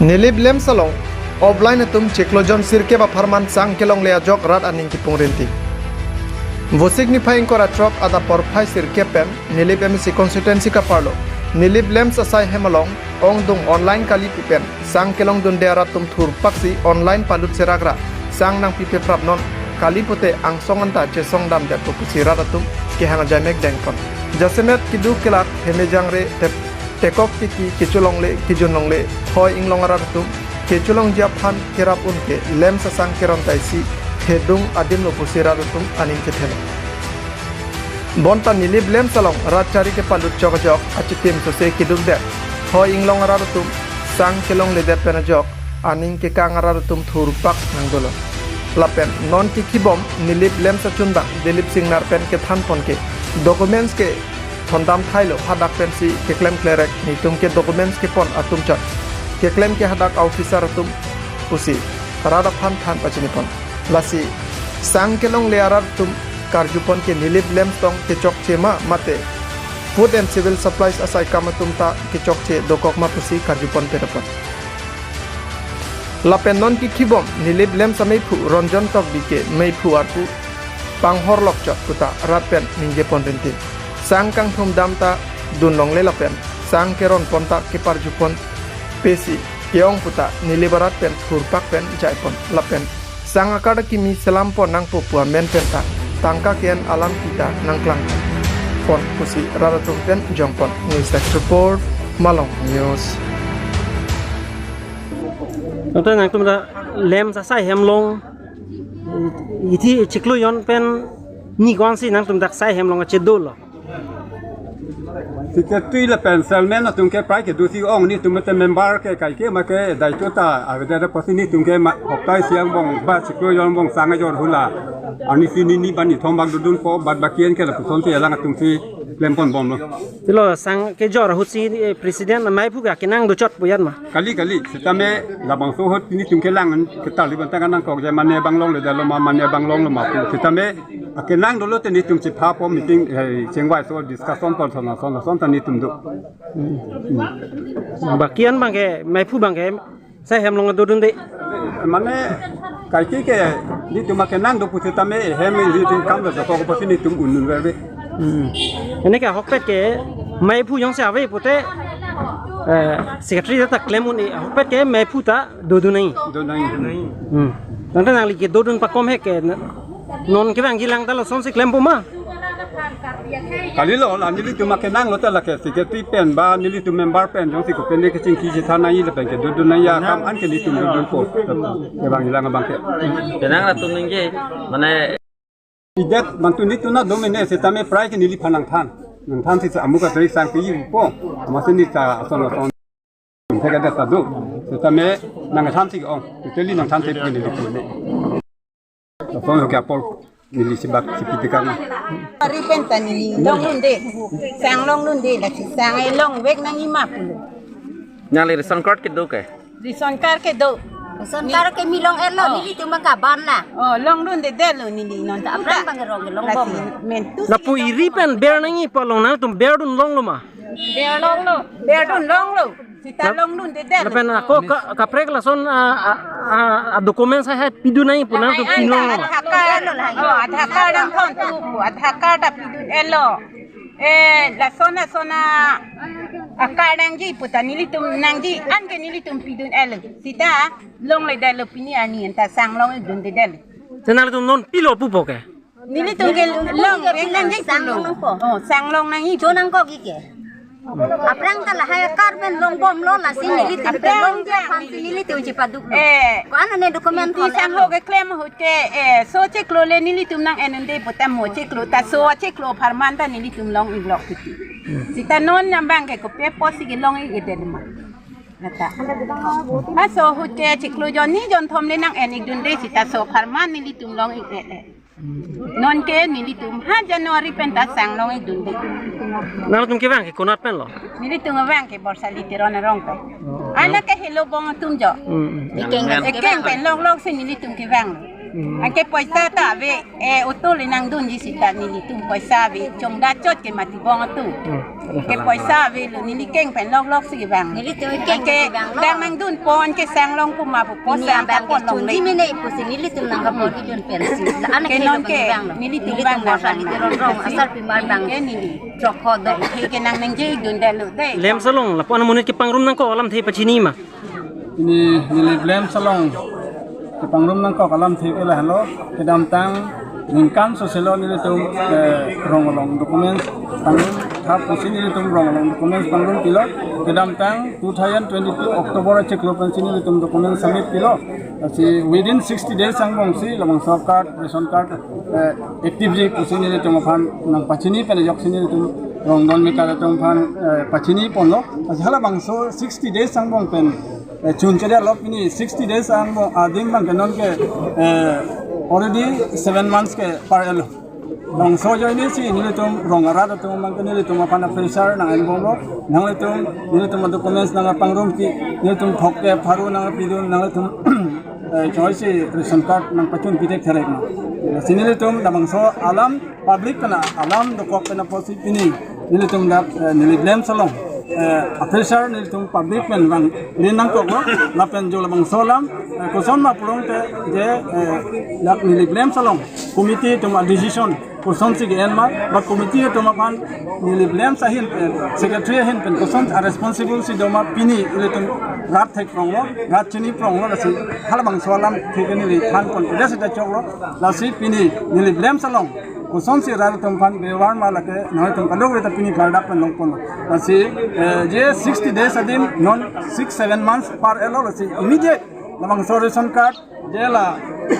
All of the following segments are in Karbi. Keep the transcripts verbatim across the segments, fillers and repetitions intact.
Nilip LAMPS along offline atum chiklo jon sirkep apharman sang kelongle ajok rat aning kipung rinti. Vosik niphai ingkoi ra throk adap porphai sirkep pen Nilip MAC constituency kaparlo Nilip LAMPS asai hem along ongdung online kali pu pen sang kelongdunde arat atum thurpaksi online palut serak ra sang nangpipe prapnon kali pute angsong anta chesong damdet pu pusi rat atum kehang ajai mek dengpon. Jasemet keduk kelak hemejang re tep tekok tiki kecholongle kejunlongle thoi inglong arat atum kecholongji aphan kerap un ke LAMPS asang keron taisi thedung adim lo pusi rat atum aning kethelo. Bonta Nilip LAMPS along rat chari kepalut chok ajok achitim sose keduk det thoi inglong arat atum sang kelongledet pen ajok aning kekang arat atum thurpak nangdolo. Lapen non kikhibom Nilip LAMPS achunbang Dilip Singnar pen kethanpon ke documents ke thondam thailo hadak pensi keklem klerek netum ke documents kepon atum chot keklem ke hadak officer atum pusi rat aphan than pachinipon. Lasi sang kelongle arat atum karjupon ke Nilip LAMPS tong kechokche ma mate Food and Civil Supplies asai kam atum ta kechokche dokok ma pusi karjupon pedopon. Lapen non kikhibom Nilip LAMPS ameiphu Ronjon Tokbi ke meiphu arpu panghorlok chot puta rat pen ningjepon rinti. Sang kangthum dam ta dunlongle lapen sang keronpon ta keparjupon pesi ke-ong puta Nilip arat pen thurpak pen jaipon lapen sang akar kimi selampon nangpo pu amen pen ta tangka ke-en alam kita nangklangpon pusi rat atum pen jongpon. News Desk Report, Malong News. Nonta nangtum ta LAMPS asai hem along ithi chiklo jon pen ni konsi nangtum dak asai hem along ache dolo. Secretary lapen chairman atum ke prai kedo si ong, netum mate member ke kaike ma ke daito ta avedet apotsi netum ke ma hopta isi angbong ba chiklo jon angbong sang ajor hula. Arnisi nini ba nithom bak dodunpo, bad baki an ke lapuson si alang atum si klempon bomlo. Tilo sang kejor ahut si, eh, president meiphu ke akenang dochot pu yan ma? Kali kali, sitame labangso ahut netum kelang an ketarli banta kanangkok je mane bang longledetlo ma, mane bang longlo ma pu. Sitame akenang dolo te netum chephapo meeting, eh, chengvaiso discussion pon son son son ta netum do. Baki an abang ke meiphu abang ke asai hem along dodunde. Mane kaike ke netum akenang do pu sitame hem netum kam do ko pusi netum un-un verve. Hmm. Ene ke ahokpet ke meiphu jongsi ave pute, eh, secretary ta klem un-e, ahokpet ke meiphu ta dodun nangji. Dodun nangji. Hmm. Nonta nangli kedodun pakom he ke non kevangji lang ta lasonsi klempo ma? Kalilo, la nelitum akenanglo ta lake secretary pen ba nelitum member pen jongsi kopi ne kechingki chethan nangji lapen kedodun nangji akam an ke netum dodunpo. Kevangji lang abang ke. Penang latum ningje, mane pidet bantu netum na do mene sitame prai ke neliphan nangthan. Nangthan si amuka teri sang pipo. Amatsi neli ta ason ason thek adet ta do. Sitame nangthan si ong. Totally nangthan si pen nelitum ne. Ason ke apor neli sibak sipi tekan. Ari pen ta neli longlunde. Sang longlunde, lasi sang e longvek nangji ma pulo. Nangli ration card kedo ke? Ration card kedo. Ration card ke mi long-etlo, oh, nelitum abang kaban la. Oh, longlundedetlo neli nonta. Aphrang abang ke rong ke longbom. Lasi mentu lapu iri pen ber nangji pu along nangtum berdun longlo ma? Ber longlo. Berdun longlo. Sita lap-, longlundedetlo. Lapen ako ka, kaprek lason a, a, a, a documents hai hai pidun nangji pu nangtum, ai, ai, pin longlo ma? Aadhaar card, oh, Aadhaar card nangthon tu pu, Aadhaar card ta pidun-etlo. Eh, lason lason a, a card nangji puta nelitum nangji, anke nelitum pidun-etlo. Sita longledetlo pini arni anta sang longledundedetlo. Te nangtum non pilo pupo ke? Nelitum ke longvek nangji pulo. Oh, sang long nangji. Cho nangkokji ke? Aphrang ta lahai a card pen longbomlo, lasi nelitum ke longji aphansi nelitum chepaduk. Eh. Ko-an ne document, iti thon sang em? Ho keklem ahut ke, eh, so chiklo le nelitum nang-en-unde puta mo chiklo ta so chiklo apharman ta nelitum long-iklok titi. Sita non abang ke kopi apotsi kelong-ikdet ma? Nata. Aso ahut ke chiklo jon ni jon thom le nang-en-ikdunde sita so apharman nelitum long-ik-e-e. Non ke nelitum ha January pen ta sang long-ikdunde. Nangtum kevang ke konat pen lo? Nelitum vang ke Borsali Teron arong pen. Oh. Ana ke helo bong atum jo. Hmm, hmm. Ekeng, ekeng pen longlok si nelitum kevang. Anke poisa ta ave, eh, auto le nangdunji seta nelitum poisa ave, chongda chot ke Matibong atum. Hmm. Ke poisa avelo, neli keng pen lok lok si kevang. Nelitum keng pen kevanglo. Anke dang nangdunpon ke sang long pu ma pu po. Pini sang abang kapon ke longle. Chunji mene pusi nelitum nangkapon idun pensi. Anak ke non ke, kevanglo. Nelitum nelitum bang bang. Rong rong asar pimar bang. Ke neli. Trok ho do. He ke nang nangje dundetlo de. Lamps along, lapu-an amonit kepangrum nangkok alamthe pachini ma? Pini neli Lamps along kepangrum nangkok alamthe ke lahenlo, kedamtang ningkan soselo nelitum, eh, rong along documents pangrum thap pusi nelitum rong along documents pangrumpilo, kedamtang two thousand twenty-two October achiklo pensi nelitum documents submit pilo. Lasi within sixty days angbongsi labangso card, ration card, eh, active ji pusi nelitum aphan nangpachini pen ajoksi nelitum rong don mekar atum aphan, eh, pachini ponlo. Lasi halabangso sixty days angbong pen, eh, chunchedetlo, pini sixty days angbong adim abang ke non ke, eh, already seven months ke par etlo. Labangso ajoinesi nelitum rong arat atum abang ke nelitum aphan a-pressure nang-enbomlo, nanglitum, nelitum documents nangpangrumji, nelitum thok ke pharo nangpidun, nanglitum, eh, choisi ration card nangpachun pithek therek ma. Lasi nelitum labangso alam public pen alam dokok pen apotsi pini nelitum dak, eh, neli Lamps along, eh, a-pressure nelitum public pen vangli nangkoklo, lapen jo labangso alam, eh, koson ma pulangte je, eh, dak neli Lamps along committee atum a-decision kosonsi ke-en ma, ba committee atum aphan neli Lamps ahin pen, secretary ahin pen koson a-responsible si doma pini ilitum rat thek pronglo, rat chini pronglo, lasi halabangso alamthe ke neli thanpon pede seta choklo, lasi pini neli Lamps along kosonsi rat atum aphan bevar ma lake nangtum kadokave ta pini klardak pen longponlo. Lasi, eh, je sixty days adim non six seven months par etlo, lasi immediate labangso ration card je la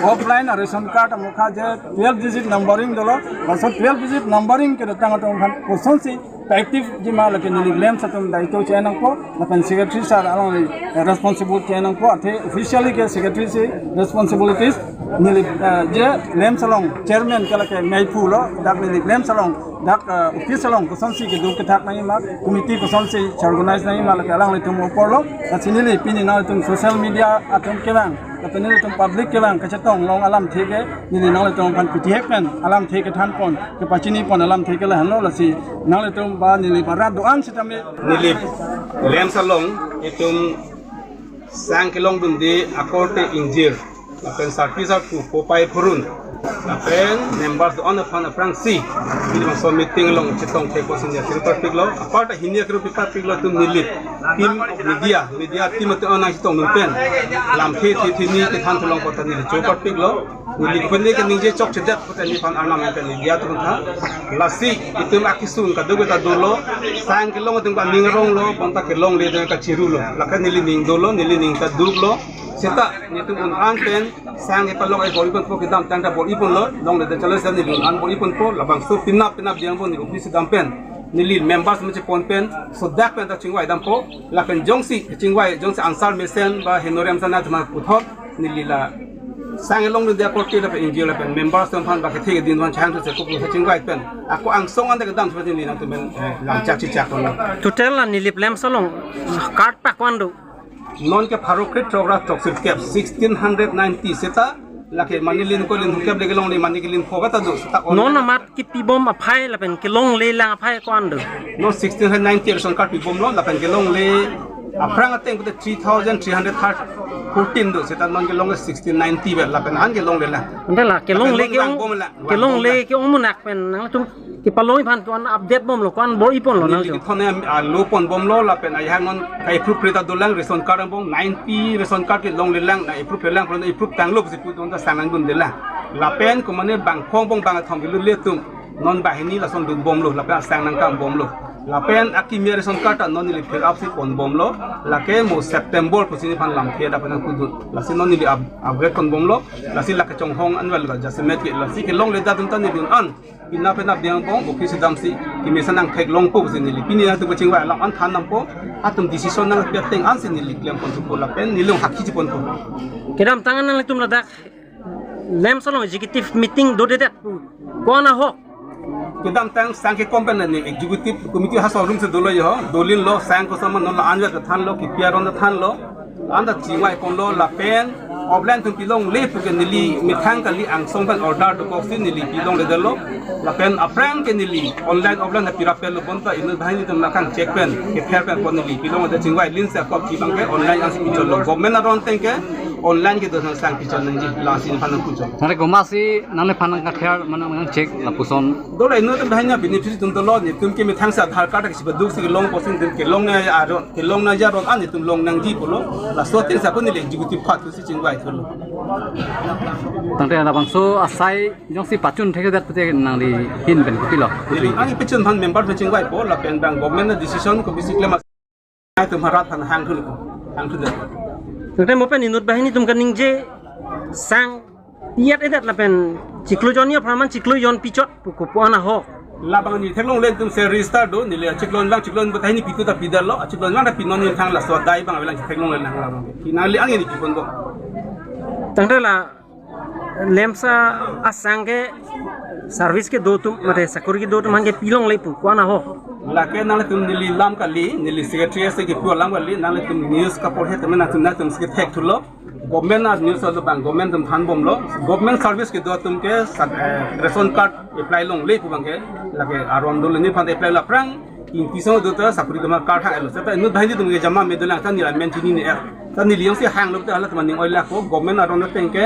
offline a-ration card amokha je twelve digit numbering dolo, laso twelve digit numbering kedotang atum aphan kosonsi active ji ma lake neli Lamps atum daito che-en nangpo, lapen secretary sir along responsible che-en nangpo, athe officially ke secretary si responsibilities neli, eh, je Lamps along chairman ke lake meiphu lo, dak neli Lamps along dak, eh, office along kosonsi kedo kethak nangji ma, committee kosonsi organize nangji ma lake alanglitum apor lo, lasi neli pini nangtum social media atum kevang, lapen nelitum public kevang kachetong long alamthe ke neli nanglitum aphan pithek pen alamthe kethanpon, kepachinipon alamthe ke lahenlo, lasi nanglitum ba neli ba rat do-an sitame. Neli Lamps along itum sang kelongdunde akorte ingjir, lapen sarpi sarpo, popai phurun, lapen members do-an aphan aphrangsi pini labangso meeting along chetongthek pusi neli akirparpiklo, apar ta hini akirparpiklo itum neli team of media, media team atum nangchetongdun pen lamthe the the ni kethan thulong pu ta neli choparpiklo. Neli pene ke ningje chokchedet pu ta neliphan arnam pen neli diya tukun tha. Lasi itum akesung kadokave ta dolo, sang kelong atum ke aning aronglo, bonta kelongle atum ke kachirulo. Lake neli ning dolo, neli ning ta duklo. Seta netum un-an pen sang kepalong ai bor-iponpo, kedamtang ta bor-iponlo, longle ta chalo seta neli un-an bor-iponpo, labangso penap penap diang bo neli office dam pen, neli members me chepon pen, sodak pen ta chingvai dampo, lapen jongsi chingvai, jongsi answer mesen ba henorim sana thuma puthot, neli la sang elong neli akorte lapen ingjir lapen members atum aphan ba kethe keding aphan chang thu chekup chingvai pen ako angsong anta kedam seperti neli nangtum pen, eh, langchak chichak kono. Total la neli Lamps along card pak ko-an do? Non ke pharo kre throk ra throksirkep, sixteen hundred ninety seta, lake mane lin ko lin hukep leke longle, mane ke lin pho ta do seta. Non amat kepibom aphai lapen kelongle lang aphai ko-an do? Non sixteen hundred ninety ration card pibomlo, lapen kelongle aphrang ateng pute three thousand three hundred fourteen do, seta non kelongle sixteen ninety vet, lapen an kelongle lang. Ante la kelongle lapen ke non ong, vang bom lang, vang kelongle bom lang. Ke ong munak pen nangtum kepalong aphan ko-an update bomlo, ko-an bor-iponlo neli nangtum? Kethon, ah, lo ponbomlo, lapen ayang non ka-approve pre ta dolang, ration card angbong ninety ration card kelongle lang, na approve lang, approve tanglo pusi pu don ta sang nangdunde lang. Lapen komane bang khong bong bang athom kelu le tum non banghini lason dunbomlo, lapen asang nangkambomlo. Lapen akimi ration card ta non neli fill up si ponbomlo, lake mo September pusi neliphan lamthe adap nangkudun. Lasi non neli up-, upgrade ponbomlo, lasi lake chonghong anwal ka jasemet ke, lasi kelongle atum ta neli un-an penap penap diang bong office damsi kemesen nangtheklongpo pusi neli pini atum kachingvai alam an than dampo, atum decision nangpi ateng ansi neli klem pon thupo lapen neli hakhi chepon pon. Kedamtang an nangtum ladak Lamps along executive meeting dodedet ko-an ahok? Kedamtang sang kekom pen neli executive committee ha showroom si dolo jo, dolinlo, sang koson ma non la anjat thanlo, kipi aron thanlo, anta chingvai ponlo lapen Offline atum pilongle pu ke neli methang kali, angsong pen order dokok si neli pilongledetlo. Lapen aphrang ke neli online offline ta pirap pelo bonta inut banghini atum nangkangchek pen, kether pen pon neli pilongledet chingvai, lin si akop chibang ke online ansi pichotlo. Government aron ateng ke online kedo sang sang pichot nangji, lasi nephan nangpuchot. Nangle komatsi nangliphan nangkether mane nangchek lapuson? Dolo inut atum banghini beneficiary atum dolo, netum ke methang si Aadhaar card kachipeduk si kelong pusi netum kelong nangji aron, kelong nangji aron an netum long nangji pulo. Laso ateng si ako neli executive part si chingvai thulo. Tangte labangso asai jongsi pachun thekthedet pute nangli ahin pen kopilo? Neli ang pachun aphan member pen chingvaipo, lapen bang government a-decision kopisi klem, atum harat aphan hangthu, hangthudet. Tangte mo pen inut banghini atum kaningje sang iyat edet lapen chiklo jon ya apharman chiklo jon pichot pu kopi-an ahok? Labang neli theklongle, netum se register do, neli chiklo jon abang, chiklo jon abang ta hini pitu ta pidetlo, chiklo jon abang ta pinon, neli thang laso adai abang avelang theklongle nang labang. Ki nangli ang neli piponbom. Tangte la LAMPS asang ke service kedo atum mate sakori kedo atum aphan ke pilongle pu ko-an ahok? Lake nanglitum neli lam kali, neli secretary ase kepu alam kali, nanglitum news kaporhe atum nangtum nangtum si kethek thulo. Government a-news alo bang government atum thanbomlo. Government service kedo atum ke sa-, eh, ration card apply longle pu abang ke lake aron dolo, nephan apply lo, aphrang Ingti asong do ta sakori atum card hang-etlo. Seta inut banghini atum ke jama me dolang, ta neli amen chinine-er. Ta neli jongsi hanglo ta halatum aning oilako, government aron ateng ke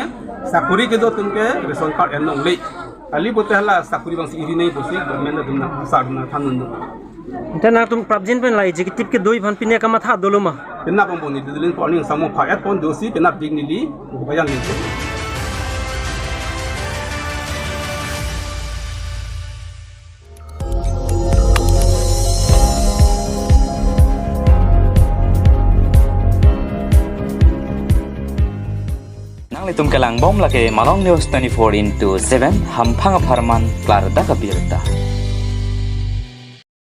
sakori kedo atum ke ration card en longle. Kali pute hala sakori abang si iri nangji pusi government atum nang sar nangthan nangdun. Tangte nangtum prapjin pen la executive kedo aphan pine kamatha dolo ma? Penap angbong, neli dulin po aning samo pha-et pon dosi penap dik neli, buka yang neli. Nanglitum kelangbom lake Malong News twenty-four into seven, hamphang apharman klardak abirta.